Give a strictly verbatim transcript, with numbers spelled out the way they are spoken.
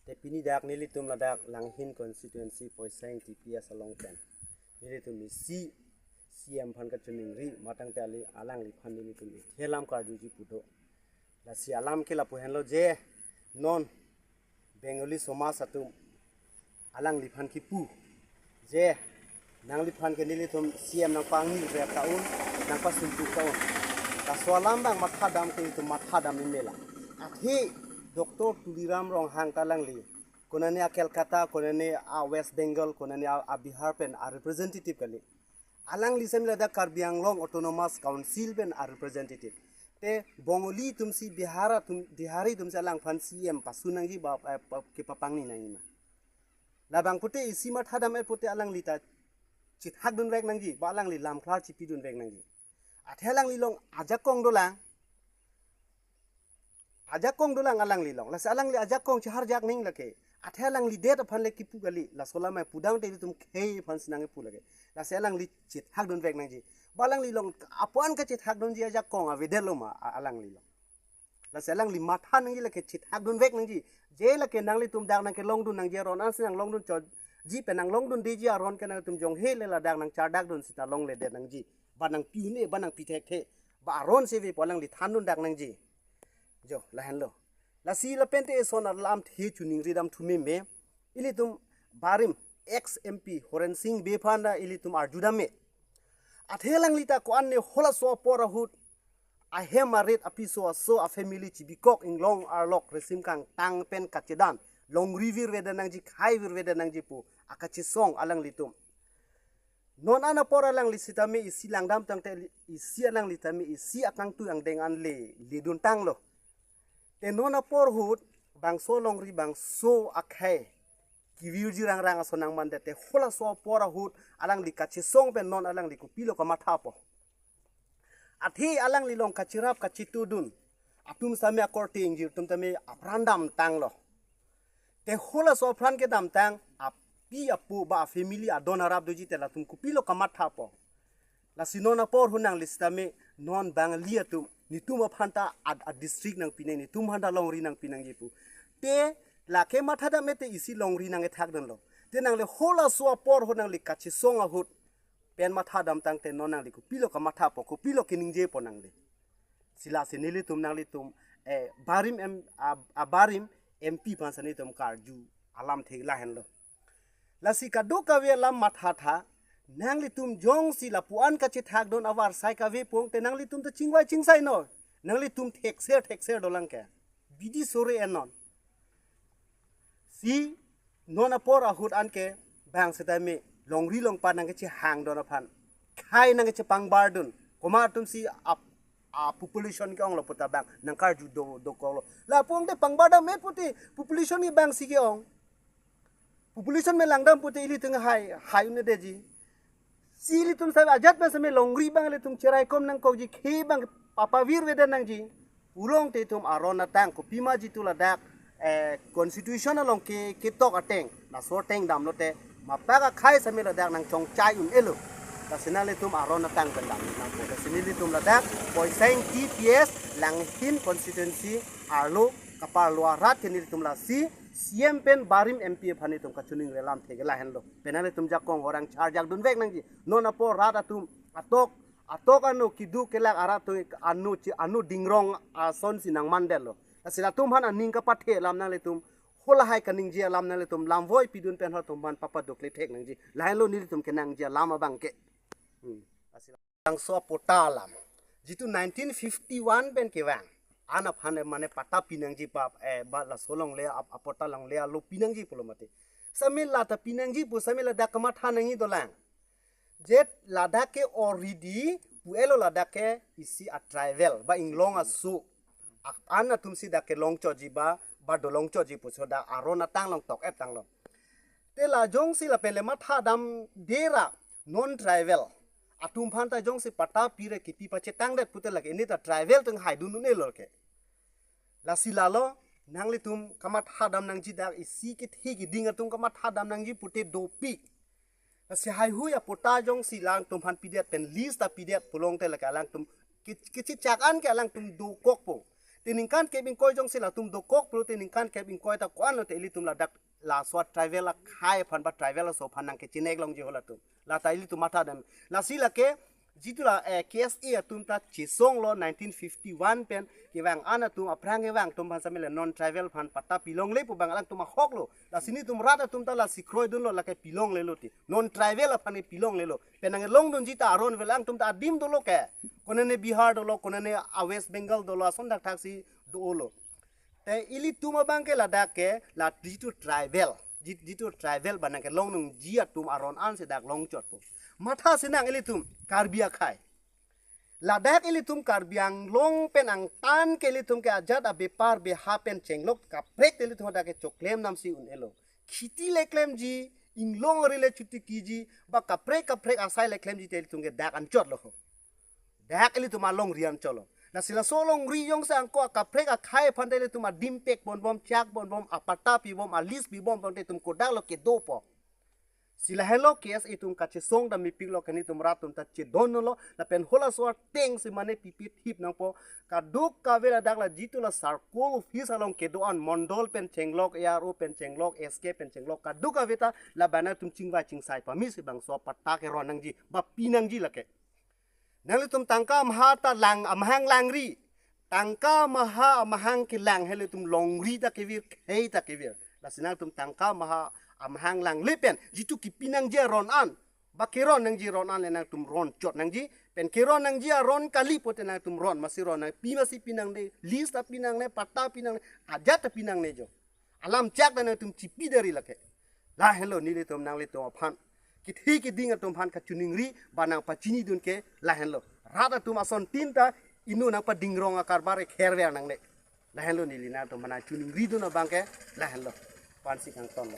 Te pini dak nelitum ladak Langhin constituency Poiseng T P S along pen nelitum isi C M aphan kachiningri matang te ali alangliphan nelitum ithelam karjuji pu do. Lasi alam ke lapu henlo je non Bengali somaj atum alangliphan kipu je nangliphan ke nelitum C M nangpangni rep ta un, nangpasumpu ta un. Laso alam abang mathadam ke itum mathadam imela. Athe Doctor Tuliram Ronghang ta alangli konane a Calcutta, konane a West Bengal, konane a, a Bihar pen a representative kali. Alangli sami ladak Karbi Anglong Autonomous Council pen a representative. Te Bengali atumsi, Bihar atum, Bihari atumsi alangphan C M pasu nangji ba, eh, pa-, kepapangni nangji ma. Labang pute isi mathadam-et pute alangli ta chethakdunvek nangji, ba alangli lamklar chipidunvek nangji. Athe alangli along ajakong dolang. Ajakong dolang alangli along. Lasi alangli ajakong cheharjak ning lake. Athe alangli det aphan le kipu kali. Laso alam ai pudang te itum khei aphansi nangkipu lake. Lasi alangli chethakdunvek nangji. Ba alangli along apuan kachethakdunji ajakong avedetlo ma a-, alangli along. Lasi alangli matha nangji lake chethakdunvek nangji. Je lake nanglitum dak nangkelongdun nangji aron ansi nanglongdun choji pen nanglongdundeji aron ke nanglitum jonghe le ladak nangchardakdun sita longledet nangji. Ba nangpi un-e, ba nangpi thekthe. Ba aron si avepo alangli thandundak nangji. Jo, lahenlo. Lasi lapen te eson alamthe chiningridam thume me. Ilitum barim ex M P Horen Sing Bey aphan ta ilitum arjudam me. Athe alangli ta ko-an ne halaso apor ahut ahem arit apiso aso a family chibikok inglong arlok resim kangtang pen kachedan longri virvedet nangji, khai virvedet nangji pu akachesong alanglitum. Non an apor alangli sitame isi langdam tangte isi alangli tame isi akangtui angdeng an le, ledun tanglo. Te non apor ahut bangso longri bangso akhei kevirji rangrang ason nangmandet te halaso apor ahut alangli kachesong pen non alangli kopilo kamathapo. Athe alangli along kachirap kachitudun atum sami akorte ingjir atum tame apran damtanglo. Te halaso apran kedamtang api apo ba family adon arap doji te latum kopilo kamathapo. Lasi non apor ahut nangli sitame non Bengali atum netum aphan ta ad, ad district nangpi nang, netum aphan ta longri nangpi nangji pu. Te lake mathadam-et te isi longri nangkethakdunlo. Te nangli halaso apor ahut nangli kachesong ahut pen mathadam tangte non nangli kopilo kamathapo, kopilo keningjepo nangli. Si lasi nelitum nanglitum, eh, barim M, a, a barim M P aphansi nelitum karju alamthe lahenlo. Lasi kadokave alam mathatha, nanglitum jongsi lapuan kachethakdun avarsai kave pong te nanglitum ta chingvai chingsai no. Nanglitum thekser thekser dolang ke. Bidi sore enon. Si non apor ahut anke bang sitame longri longpat nangkechehangdun aphan, khai nangkechepangbardun. Komat atumsi ap, a population ke-onglo puta bang nangkarju do, dokoklo. Lapu-an te pangbardam-et pute population ke bangsi ke-ong. Population me langdam pute ilitum hai, hai un-edetji. Si ilitum sa ajat bang sami longri bang ilitum cheraikom nangkokji, khei bang papavirvedet nangji. Pulangte itum aron atang kopima jitu ladak, eh, constitution along ke, ketok ateng, laso ateng damlote mapak akhei sami ladak nangchongchai un-elo. Lasi nanglitum aron atang pen dam nangpo. Lasi nelitum ladak Poiseng T P S Langhin constituency arlo kaparlo arat ke nelitum lasi C M pen barim M P aphan itum kachiningri alamthe ke lahenlo. Pen nanglitum jakong orang charjak dunvek nangji. Non apor rat atum atok, atok ano keduk kelak arat atum ano chi, ano dingrong asonsi nangmandetlo. Lasi latum aphan aning kapathe alam nanglitum halahai kaningje alam nanglitum lamvoi pidun pen halatum aphan papadukle thek nangji. Lahenlo nelitum kenangji alam abang ke. Hmm. Lasi bangso apatta alam. Jitu nineteen fifty-one pen kevang. An aphan mane patta pinangji pa, eh, ba laso longle ap-, apatta longle alo pinangji pulo mati. Sami lata pinangji pu sami ladak kamatha nangji dolang. Je ladak ke already pu-elo ladak ke isi a tribal ba inglong aso. Ak-, an atumsi dak kelong choji ba, ba dolong choji pusi dak aron atang along tok-et tanglo. Te la jongsi lapen le mathadamde ra non tribal atum aphan ta jongsi patta pire kipi pachetangdet pute lake ini ta tribal atum haidun un-elo ke. Lasi lalo nanglitum kamathadam nangji dak isi kethe keding atum kamathadam nangji pute dopik. Lasi haihui apatta jongsi alangtum aphan pidet pen list ta pidet pulangte lake alangtum ke, kechechak an ke alangtum dokokpo. Te ningkan kep ingkoi jongsi latum dokok pulote ningkan kep ingkoi ta ko-an lote ilitum ladak laso tribal akhai aphan ba tribal aso aphan nangkechinek longji ho latum. Lata ilitum matha dam. Lasi lake jitu la, eh, K S A atum ta chesonglo nineteen fifty-one pen kevang an atum aphrang kevang atum aphan samele non tribal aphan patta pilongle pu abang alangtum ahoklo. Lasi nelitum rat atum ta lasi kroidunlo lake pilonglelo ti. Non tribal aphan ke pilonglelo. Pen nanglongdunji ta aron ave, alangtum ta adim dolo ke. Konane Bihar dolo, konane a West Bengal dolo, ason thakthak si dolo. Te ilitum abang ke ladak ke la jitu tribal, ji-, jitu tribal ba nangkelongdunji atum aron ansi dak longchotpo. Matha sinang ilitum Karbi akhai. Ladak ilitum Karbi Anglong pen angtan ke ilitum ke ajat abepar beha pen chenglok kaprek te ilitum hadak ke choklem namsi un-elo. Khiti le klemji, inglong ari le chotiki ji, ba kaprek kaprek asai le klemji te ilitum ke dak anchotlo ho. Dak ilitum alongri anchotlo. Lasi laso longri jongsi angko akaprek akhai aphan te ilitum adim pek bonbom, chak bonbom, apatta pibom, a-list pibom, bonte ilitum kodak lo kedopo. Si lahenlo K S A atum kachesong dam mepiklo ke nelitum rat atum ta chedonlo, lapen halaso ateng si mane pipi thip nangpo, kadokave ladak la jitu la circle office along kedo-an mondol pen chenglok, A R O pen chenglok, S K pen chenglok, kadokave ta labang nangtum chingvai chingsai pame si bangso apatta keron nangji, ba pi nangji lake. Nanglitum tangka maha ta lang, amahang langri. Tangka maha amahang kelang he ilitum longri ta kevir, khei ta kevir. Lasi nangtum tangka maha amahang langle pen jitu kepi nangji aron an, ba keron nangji aron an le nangtum ronchot nangji. Pen keron nangji aron kali pote nangtum ron masi ron nangpi masi pi nangne, list ta pi nangne, patta pi nangne, ajat ta pi nangne jo. Alam chak ta nangtum chipi dari lake. Lahenlo nelitum nanglitum aphan, kithi kiding atum aphan kachiningri ba nangpachinidun ke lahenlo. Rat atum asontin ta inut nangpadingrong akarbar ekherver nangne. Lahenlo neli nangtum aphan nangchiningridun abang ke lahenlo. Pensi kangtonlo.